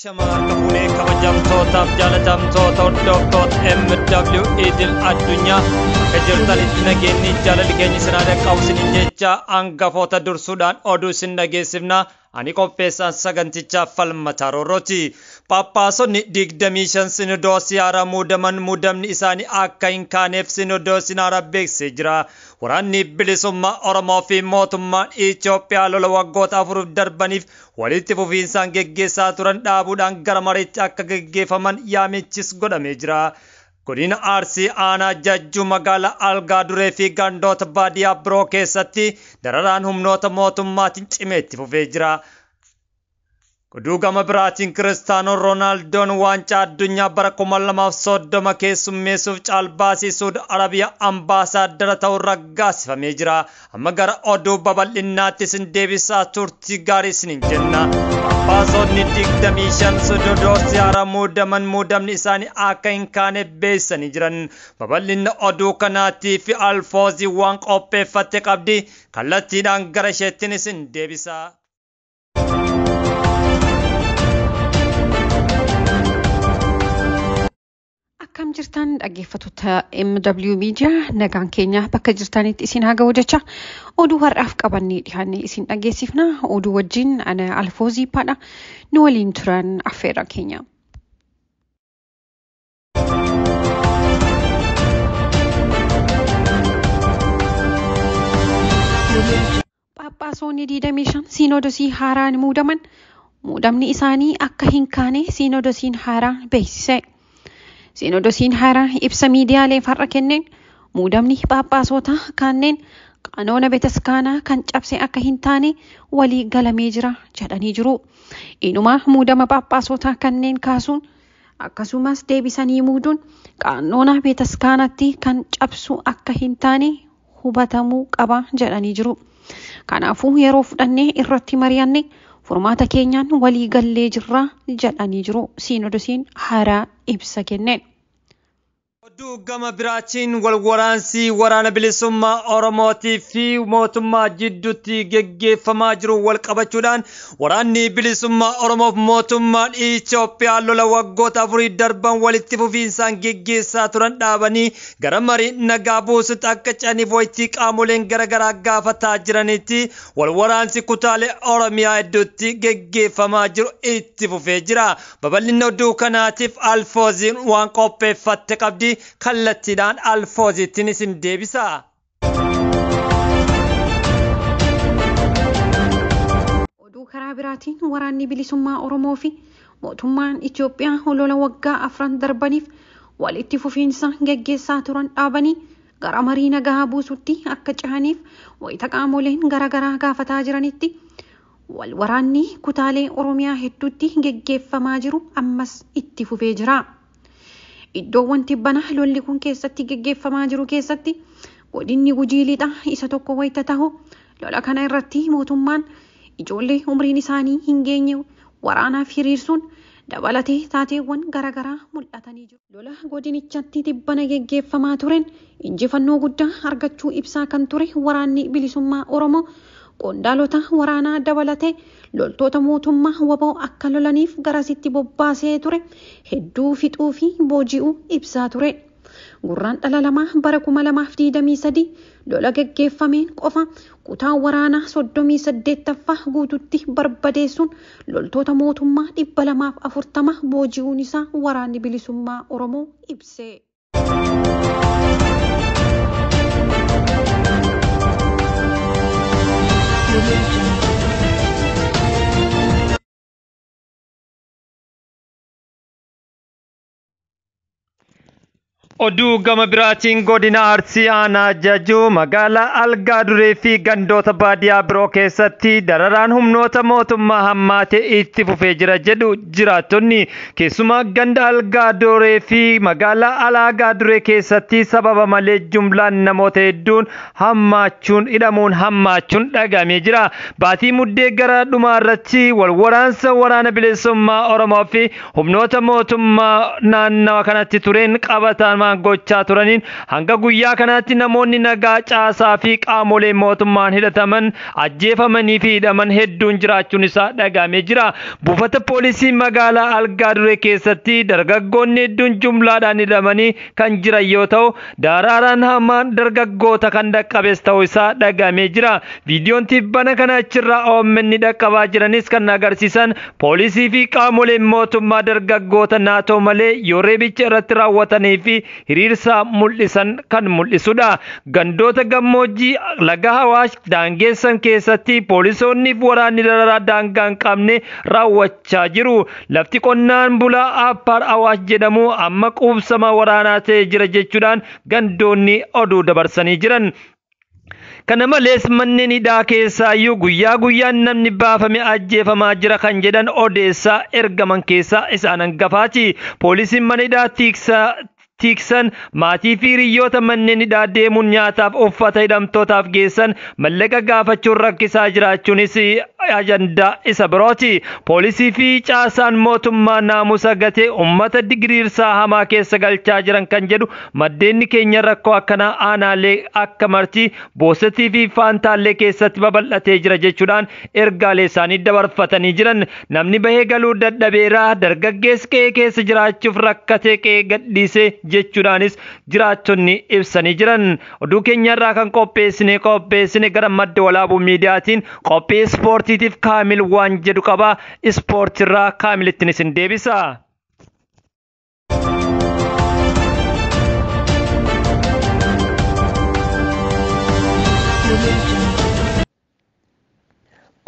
Ashama harka fuunee kabajamtootaaf jaalatamtoota hordoftoota MW Idil Addunyaa akka jirtanitti nageenyi jaalalli keenya isin haa qabu isiniin jecha hangafoota dursuudhaan oduu isin dhageessifna. Ani qopheessaan sagantichaa Falmataa Roorrooti. Paappaasonni 25 sinodoosii haaraa muudaman muudamni isaanii akka hin kaaneef sinodoosiin haaraa beeksisee jira. Waraanni bilisummaa Oromoo fi mootummaan Itoophiyaa lola waggoota afuriif darbaniif walitti fufiinsaan geggeessaa turan dhaabuudhaan gara mariitti akka geggeeffaman yaamichis godhamee jira. Godina Arsii aanaa Jajjuu magaalaa Algaa Duree fi gandoota baadiyyaa biroo keessatti dararaan humnoota mootummaatiin cimee itti fufee jira. Oduu gama biraatiin Kiristaanoo Roonaaldoon waancaa addunyaa bara 2030 keessummeessuuf caalbaasii Suud Arabiyaa ambaasaaddara ta'uun raggaasifamee jira. Amma gara oduu babal'innaatti isin deebisaa turtii gaarii isiniin jenna. Paappaasonni 25 Sinodoosii haaraa muudaman muudamni isaanii akka hin kaane beeksisanii jiran. Babal'inna oduu kanaatii fi alfoozii waan qopheeffatte qabdi. Kallattiidhaan gara isheettiin isin deebisa. Akkam jirtan dhaggeeffattoota MW Media, nagaan keenya bakka jirtanitti isin haa ga'u jecha oduu har'aaf qabannee dhiyaanne isin dhageessifna. Oduu wajjin ana Alfoozii Paadha, nu waliin turan affeerra keenya. Paappaasonni 25 Siinoodosii haaraan muudaman muudamni isaanii akka hin kaane Siinoodosiin haaraan beeksise. Siinoodosiin haaraan ibsa miidiyaaleef har'a kenneen muudamni paappaasota kanneen qanoona betaskaanaa kan cabse akka hin taane walii galamee jira jedhanii jiru. Inumaa muudama paappaasota kanneen kaasuun akkasumas deebisanii muuduun qanoona betaskaanaatti kan cabsu akka hin taane hubatamuu qaba jedhanii jiru. Kanaafuu yeroo fudhannee irratti mari'anne furmaata keenyaan walii gallee jirra jedhanii jiru. Siinoodosiin haaraa ibsa kenneen. Oduu gama biraatiin wal waraansii waraana bilisummaa Oromootii fi mootummaa jidduutti geggeeffamaa jiru wal qabachuudhaan waraanni bilisummaa Oromoof mootummaan Itoophiyaa lola waggoota afurii darban walitti fufiinsaan geggeessaa turan dhaabanii gara marii nagaa buusutti akka ce'aniif wayitii qaamoleen garaagaraa gaafataa jiranitti wal waraansi kutaalee Oromiyaa hedduutti geggeeffamaa jiru itti fufee jira. Babal'inna oduu kanaatiif Alfooziin waan qopheeffatte qabdi. Kallattiidhaan Alfoozittiin isin deebisa. Oduu karaa biraatiin waraanni bilisummaa Oromoo fi mootummaan Itoophiyaa lola waggaa afran darbaniif walitti fufiinsa geggeessaa turan dhaabanii gara marii nagaa buusutti akka cehaniif wayita qaamoleen garaagaraa gaafataa jiranitti wal waraanni kutaalee Oromiyaa hedduutti geggeeffamaa jiru ammas itti fufee jira. Iddoowwan tibbana lolli kun keessatti geggeeffamaa jiru keessatti godinni Gujii Lixaa isa tokko wayita ta'u, lola kana irratti mootummaan ijoollee umriin isaanii hin geenye waraanaaf hiriirsuun dabalatee taateewwan garaagaraa mul'atanii jiru. Lola godinichatti tibbana geggeeffamaa tureen injifannoo guddaa argachuu ibsaa kan ture waraanni bilisummaa Oromoo qondaalota waraanaa dabalatee loltoota mootummaa waboo akka lolaniif garasitti bobbaasee ture hedduu fixuu fi booji'uu ibsaa ture. Gurraan dhala lamaa bara 2023 lola geggeeffameen qofa kutaa waraanaa 38ffaa guututti barbadeessuun loltoota mootummaa 240 booji'uun isaa waraanni bilisummaa Oromoo ibse. Oduu gama biraatiin godina Arsii aanaa Jajuu magaalaa Algaa Duree fi gandoota baadiyyaa biroo keessatti dararaan humnoota mootummaa hammaatee itti fufee jira jedhu jiraattonni. Keessumaa ganda Algaa Duree fi magaalaa Alaagaa Duree keessatti sababa malee jumlaan namoota hedduun hammaachuun hidhamuun hammaachuun dhagamee jira. Baatii muddee gara dhumaa irratti wal waraansa waraana bilisummaa Oromoo fi humnoota mootummaa naannawa kanatti tureen qabatamaan hamaa gochaa turaniin hanga guyyaa kanaatti namoonni nagaa caasaa fi qaamolee mootummaan hidhataman ajjeefamanii fi hidhaman hedduun jiraachuun isaa dhagahamee jira. Buufata poolisii magaalaa Algaa Duree keessatti dargaggoonni hedduun jumlaadhaan hidhamanii kan jiran yoo ta'u, daraaraan hamaan dargaggoota kan dhaqqabes ta'uu isaa dhagahamee jira. Viidiyoon tibbana kana achirraa OMN dhaqqabaa jiranis kan agarsiisan poolisii fi qaamoleen mootummaa dargaggoota naatoo malee yoo reebicha irratti raawwatanii fi hiriirsaa mul'isan kan mul'isudha. Gandoota gammoojjii laga Hawaash daangeessan keessatti poolisoonni fi waraanni dararaa daangaa hin qabne raawwachaa jiru. Lafti qonnaan bulaa Appaar Awaash jedhamu amma quubsama waraanaa ta'ee jira jechuudhaan gandoonni oduu dabarsanii jiran. Kana malees manneen hidhaa keessaayyuu guyyaa guyyaan namni baafame ajjeefamaa jira kan jedhan odeessaa ergaman keessaa isaan hangafaati. Poolisiin mana hidhaa tiiksan maatii fi hiriyoota manneen hidhaa deemuun nyaataaf uffata hidhamtootaaf geessan mallaqa gaafachuun rakkisaa jiraachuunis ajandaa isa birooti. Poolisii fi caasaan mootummaa naamusa gatee uummata digiriirsaa hamaa keessa galchaa jiran kan jedhu maddeenni keenya rakkoo akkanaa aanaalee akka marti boosatii fi faantaallee keessatti babal'atee jira jechuudhaan ergaalee isaanii dabarfatanii jiran. Namni bahee galuu dadhabeeraa dargaggeessi qe'ee keessa jiraachuuf rakkatee qe'ee gadhiisee jechuudhaanis jiraattonni ibsanii jiran. Oduu keenyarraa kan qopheessine gara madda walaabuu miidiyaatiin qophii ispoortiitiif Kaamil waan jedhu qaba. Ispoortiirraa Kaamilittiin isin deebisa.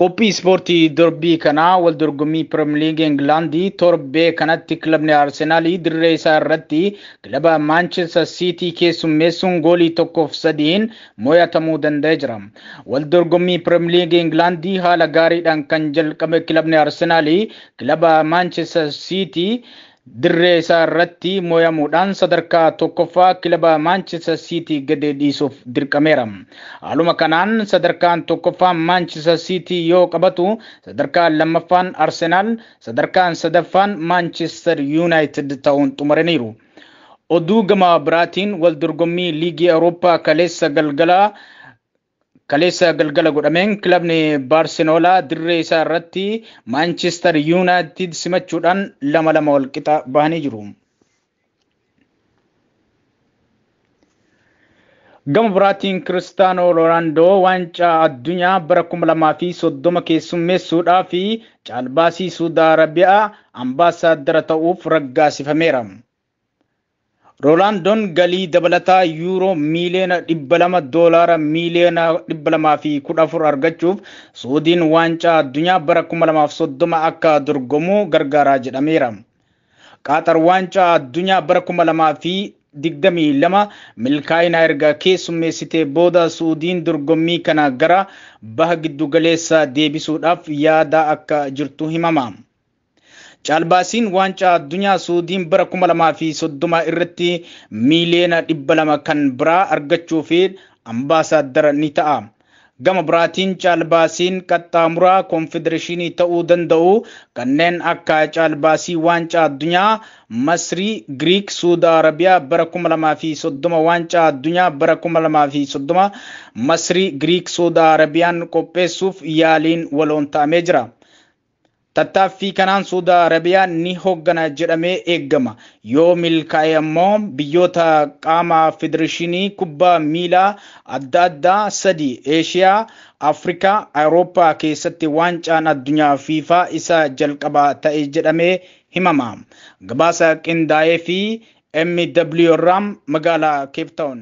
Qophii ispoortii dorbii kanaa wal dorgommii Pirimeer Liigii Ingilaandii torbee kanatti kilabni Arsenaalii dirree isaa irratti kilaba Maanchestar Siitii keessummeessuun goolii 1-3 mo'atamuu danda'ee jira. Wal dorgommii Pirimeer Liigii Ingilaandii haala gaariidhaan kan jalqabe kilabni Arsenaalii kilaba Maanchestar Siitii dirree isaa irratti mo'amuudhaan sadarkaa tokkoffaa kilaba Maanchestar Siitii gadi dhiisuuf dirqameera. Haaluma kanaan sadarkaan tokkoffaa Maanchestar Siitii yoo qabatu, sadarkaan lammaffaan Arsenaal, sadarkaan sadaffaan Maanchestar Yuunaayitid ta'uun xumuraniiru. Oduu gama biraatiin wal dorgommii liigii Awurooppaa kaleessa galgala godhameen kilabni Baarseloonaa dirree isaa irratti Maanchestar Yuunaayitid simachuudhaan 2-2 wal qixa bahanii jiru. Gama biraatiin Kiristaanoo Roonaaldoo waancaa addunyaa bara 2030 keessummeessuudhaa fi caalbaasii Suudaa Arabiyaa ambaasaaddara ta'uuf raggaasifameera. Roonaandoon galii dabalataa yuuroo miiliyoona 200, doolaara miiliyoona 214 argachuuf Suudiin waancaa addunyaa bara 2030 akka dorgomu gargaaraa jedhameera. Qaaxar waancaa addunyaa bara 2022 milkaa'ina erga keessummeessitee booda Suudiin dorgommii kana gara baha giddu galeessa deebisuudhaaf yaada akka jirtu himama. Caalbaasiin waancaa addunyaa Suudiin bara 2030 irratti miiliyoona 200 kan biraa argachuu fi ambaasaaddara ni ta'a. Gama biraatiin caalbaasiin qaxxaamuraa koonfedereeshinii ta'uu danda'u kanneen akka caalbaasii waancaa addunyaa Masrii, Giriik, Suudaa Arabiyaa bara 2030, waancaa addunyaa bara 2030 Masrii, Giriik, Suudaa Arabiyaan qopheessuuf yaaliin waloon ta'amee jira. Tattaaffii kanaan Suudaa Arabiyaan ni hooggana jedhamee eegama. Yoo milkaa'e ammoo biyyoota qaama federeeshinii kubbaa miilaa adda addaa sadi Eeshiyaa, Afrikaa, Awurooppaa keessatti waancaan addunyaa FIFA isa jalqabaa ta'e jedhamee himama. Gabaasa qindaa'ee fi MW irraa magaalaa Cape Town.